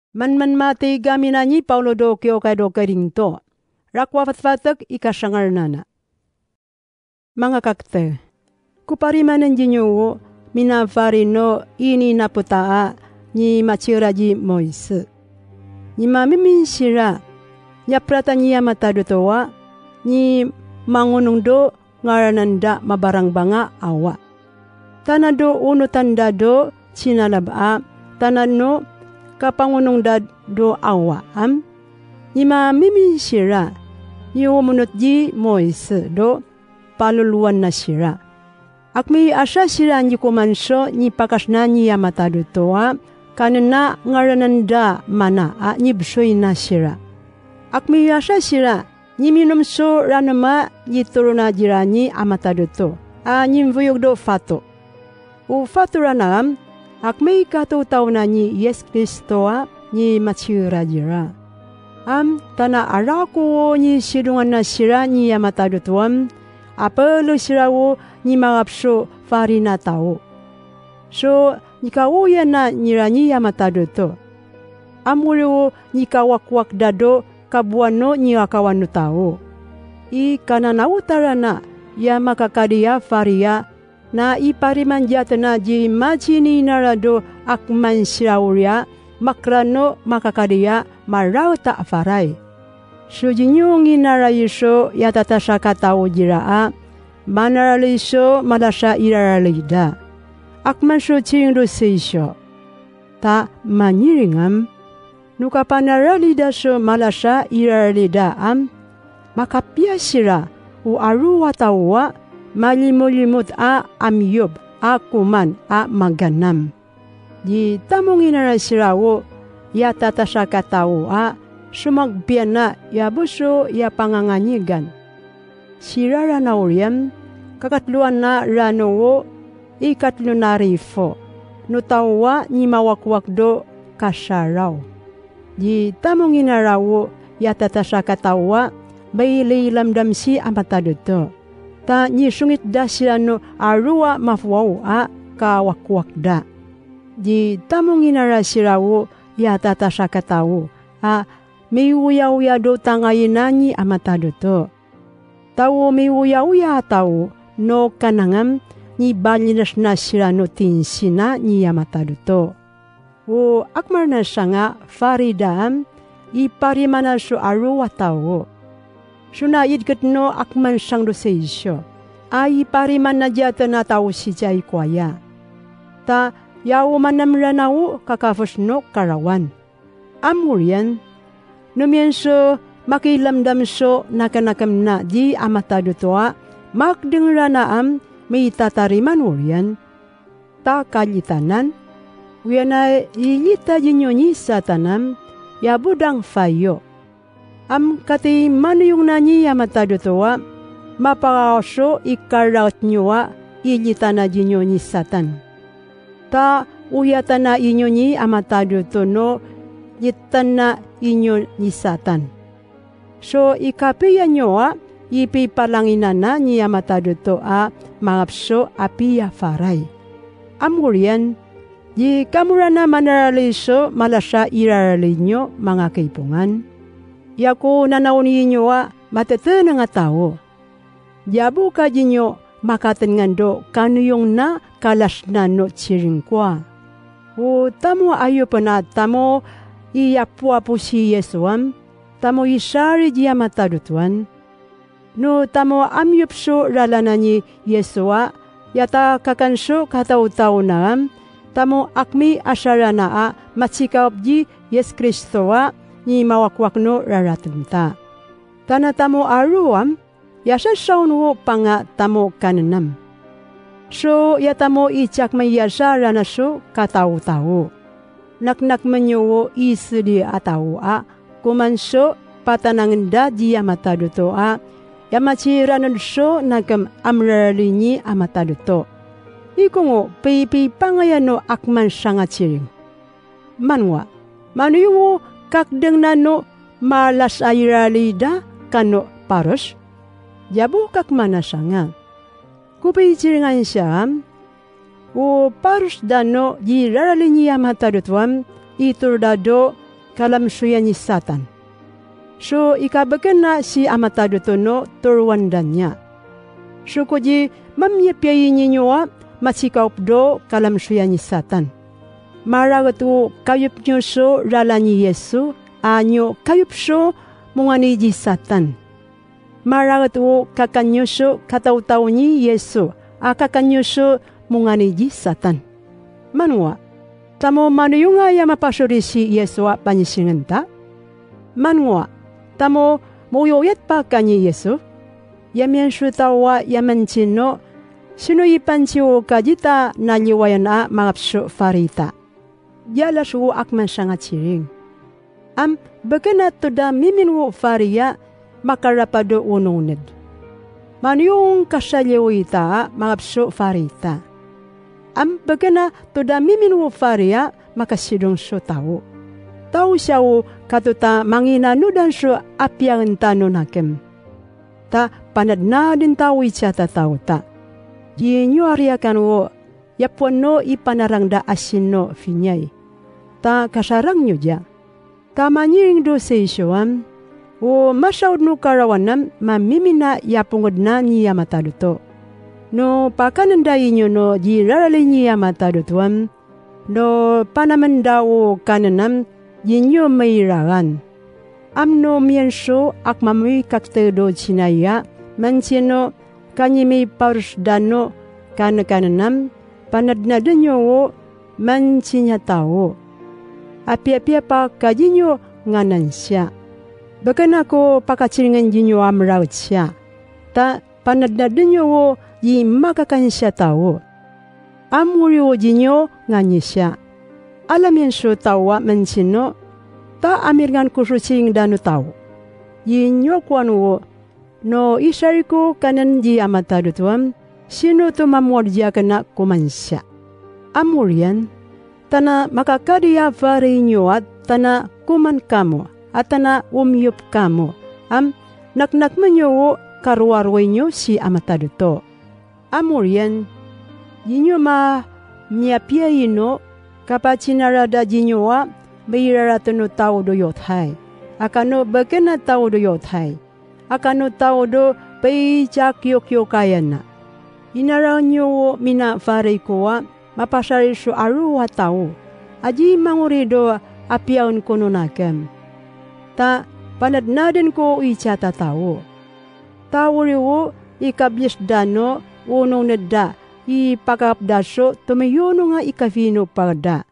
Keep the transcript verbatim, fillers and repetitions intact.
Manman matiga minani Paulo do kiyo kay do Korinto. Rako a fatfatek i kasangarnana. Manga kakte, ko parimanen diniyo o minafarino ini napotaa ni maciira di Moise. Ni mamiming sira, niyapratan iya matado toa, ni mangonong do ngaranan da mabarangbanga awa. Tanado onotan da do cinalab a, tanano kapangonong da do awa am. Ni mamiming sira, niyo monot di Moise do palolowan na sira. Akmi asa sira ni koman so ni pakasna ni iya matado toa, kanena ngaranan da mana a ni bsoy na sira. Akmi asa sira ni minom so ranoma ni torona dira ni a matado to, a ni mvoyog do fato. O fato rana am, akmi katotaona ni Yis Kristo a ni maciira dira. Am, tana a rako o ni sidongan na sira ni iya matado to am, a pele sira o ni mangap so fari na tao. So ni kaoyana nira ni iya matado to. Amori o ni kawakwak da do kaboano ni akawan o tao. I kananaota rana iya makakadiya fariya na i pariman di atena di maciini nara do akman sira oriya makrano makakadiya maraota a faray. So diniyo nginara iso iya tatasaka tao dira a manarali so malasa i rarali da. Akman so ciring do sii so. Ta mangiring am, no kapanarali da so malasa i rarali da am, makapiya sira o aro a tao a malimolimot a amiyob a koman a maganam. Di tamonginara sira o iya tatasaka tao a somagpiya na iya bo so iya panganganyigan. Sira rana oriyan, kakatloan na rano o ikatlo na rifo, no tao a ni mawakwak do kasaraw. Di tamonginara o iya tatasaka tao a bailaylamdam sii a matado to. Ta ni songit da sira no aro a mafowaw a kawakwak da. Di tamonginara sira o iya tatasaka tao a miwoyawoya do tangayina ni a matado to. Tao miwoyawoya a tao no kanangam ni balinas na sira no tinsina ni a matado to. O akmarna sanga fari da am i parimana so aro a tao. So na idket no akman sang do sii so. A i parimana di atena tao sii sa i kowaya. Ta iya o manamrana o kakafos no karawan. Amoriyan, no miyan so makilamdam so nakanakam na di a matado to a makdeng rana am mitatariman oriyan. Ta kalitanan, oyan a ilita diniyo ni Satan am iya bo dang fayo. Am kati manoyong na ni a matado to a mapakaoso i karaot niyo a ilitana diniyo ni Satan. Ta oyatana iniyo ni a matado to no litana iniyo ni Satan. So ikapiya niyo a ipipalanginana ni a matado to a mangap so apiya faray. Amoriyan, di kamorana manarali so malasa i rarali niyo manga kaipongan. Iya ko nanaoni niyo a mateteneng a tao. Di abo ka diniyo makatenengan do kanoyong na kalasna no ciring ko a. O tamo a iyopen a tamo i apoapo si Yeso am, tamo i sari di a matado to an. No tamo a miyop so ralana ni Yeso a, iya takakan so kataotaona am, tamo akmi a sarana a matsikaop di Yis Kristo a ni mawakwak no raraten ta. Tana tamo a ro am, iya sasaon o panga tamo kanen am. So iya tamo i cakmay iya sarana so kataotao. Naknak menyo o isedi a tao a koman so patanangen da di a matado to a, iya maciranod so nakem a merarali ni a matado to. Ikong o pipipangaya no akman sanga ciring. Manowa, manoyong o kakdeng na no malas a irarali da kano paros? Di abo kakmana sanga. Ko piciringan siya am, o paros da no di rarali ni a matado to am, itoro da do kalamsoyan i Satan. So ikabeken a si Ama Tado Tono torowan da niya. So ko di mamiyapiyai niyo a masikaop do kalamsoyan i Satan. Maraget o kayop niyo so lalan i Yesu, a niyo kayop so mongani di Satan. Maraget o kakan niyo so kataotaw ni Yesu, a kakan niyo so mongani di Satan. Manowa, tamo maniyonga aya mapasori si Yesu a panisingen ta? Manowa, tamo moyoyat pa kani Yesu? Aya miyan so taw a aya mancino, sino i pantiyo ka dita na liwayan a mangapso farita. Diya laso o akman sanga tiring. Am beken a toda mimin o fariya makarapado onongned. Maniyong kasaliyo ita a mangapso farita. Am beken a toda mimin o fariya makasidong so taw. Taw siya o kato ta manginanodan so apiyangen tano nakem. Ta panadnaden taw i tiyatataw ta. Di niyo ariyakan o yapoan no i panarang da a sino finyay. Ta kasarang niyo diya. Ta manyiring do sii so am, o masaod no karawan am mamimin a yaponged na ni Ama Tado Toh. No pakanen da iniyo no di rarali ni Ama Tado Toh am, no panamen da o kanen am di niyo mairangan. Am no miyan so akmam i kakte do cinaya, mancino kani miparos da no kanekanen am, panadnaden iyo o mancin a taw. Apiyapiya pa ka di niyo nganan siya. Beken a ko pakaciringen di niyo a meraget siya. Ta panadnaden iyo o di makakan siya taw. Am oriyo di niyo ngani siya. Alam iyan so taw a mancino, ta amirengan ko so ciring da no taw. Di niyo kowan o, no isa riko kanen di Ama Tado Toh am, sino oto mamowad di aken a koman siya. Am oriyan, tana makakadi a fari niyo a tana koman kamo, a tana omiyop kamo, am naknakmen iyo o karowarowai niyo si Ama Tado Toh. Am oriyan, di niyo ma miyapiya ino, kapacinarada di niyo a mairaraten o taw do yothay. A kano beken a taw do yothay. A kano taw do paicakiyokiyokayan a. Inaraon iyo o mina fari ko a mapasari so aro a taw. A di mangori do apiyaon ko no nakem. Ta panadnaden ko i tiyatataw. Ta oriyo o ikabliyes da no o onongned da, ipakap da so tomiyonong a ikafino pagda.